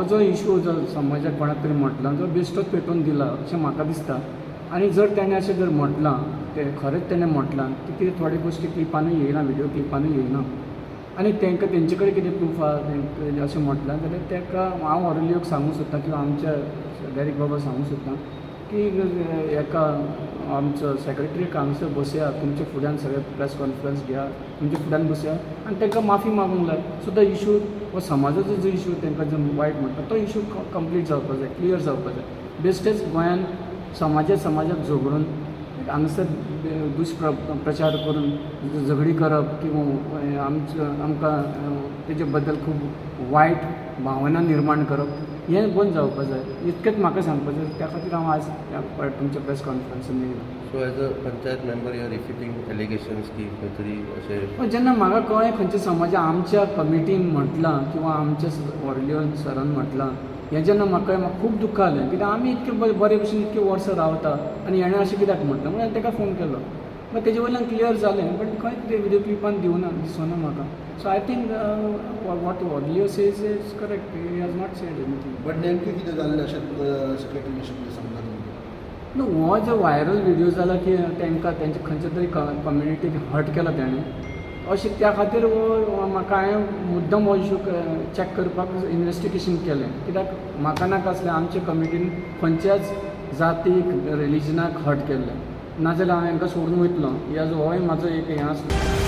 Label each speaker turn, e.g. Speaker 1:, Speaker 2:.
Speaker 1: जो इशू जो समाजाक कोणाक तरी म्हटला, जो बेश्टोच पेटोवन दिला अशें म्हाका दिसता. आनी जर तेणें अशें जर म्हटलां, तें खरेंच तेणें म्हटलां की ती थोडी गोश्टी क्लिपानूय येयना, विडियो क्लिपानूय येयना आनी तांकां तेंचे कडेन कितें प्रूफ आहा, तेंकां अशें म्हटलां जाल्यार ताका हांव ऑरेलियोक सांगूंक सोदता किंवा आमच्या डॅरिक बाबा सांगूंक सोदता की हेका, आमचो सेक्रेटरीक हांगसर बसया, तुमच्या फुड्यान सगळे प्रेस कॉन्फरन्स घेया, तुमच्या फुड्यान बसया आनी तांकां माफी मागूंक लाय. सो the issue हो समाजाचो जो इशू तांकां जो वायट म्हणटा तो इशू कंप्लीट जावपा जाय, क्लियर जावपा जाय. बेश्टेच गोंयान समाजा समाजाक झगडून हांगसर दुश्प्र प्रचार करून झगडी करप किंवा आमचो आमकां तेजे बद्दल खूब वायट भावना निर्माण करप हें बंद जावपा जाय. इतकेंच म्हाका सांगपाचें. त्या खातीर हांव आज ह्या तुमच्या प्रेस कॉन्फरन्सान येयला.
Speaker 2: So as a panchayat member, you are refuting allegations की खंय तरी अशें?
Speaker 1: पण जेन्ना म्हाका कळ्ळें खंयच्या समाजा आमच्या कमिटीन म्हटलां किंवा आमच्या ऑरेलियो सरान म्हटलां, हें जेन्ना म्हाका कळ्ळें, म्हाका खूब दुख्ख जालें. कित्याक आमी इतके बरे भशेन इतके वर्सां रावता आनी हेणें अशें कित्याक म्हटलें म्हणून ताका फोन केलो. मागीर तेजे वयल्यान क्लियर जालें, बट खंय ते विडियो क्लिपान दिवना, दिसना म्हाका. So I think what Aurelio says is correct. He has not said anything.
Speaker 3: But नेमकें कितें जाल्लें अशें सेक्रेटरी सांगता तुमकां?
Speaker 1: न्हू, हो जो व्हायरल व्हिडियो जाला की तांकां तेंच्या खंयच्या तरी कम्युनिटीक हर्ट केला तेणें अशें, त्या खातीर हो म्हाका हांवें मुद्दम हो इशू चॅक करपाक इन्वेस्टिगेशन केलें. कित्याक म्हाका नाका आसलें आमच्या कमिटीन खंयच्याच जातीक, रिलिजनाक हर्ट केल्लें. नाजाल्यार हांव हांकां सोडून वयतलो. ह्या होय म्हाजो एक हें आसलो.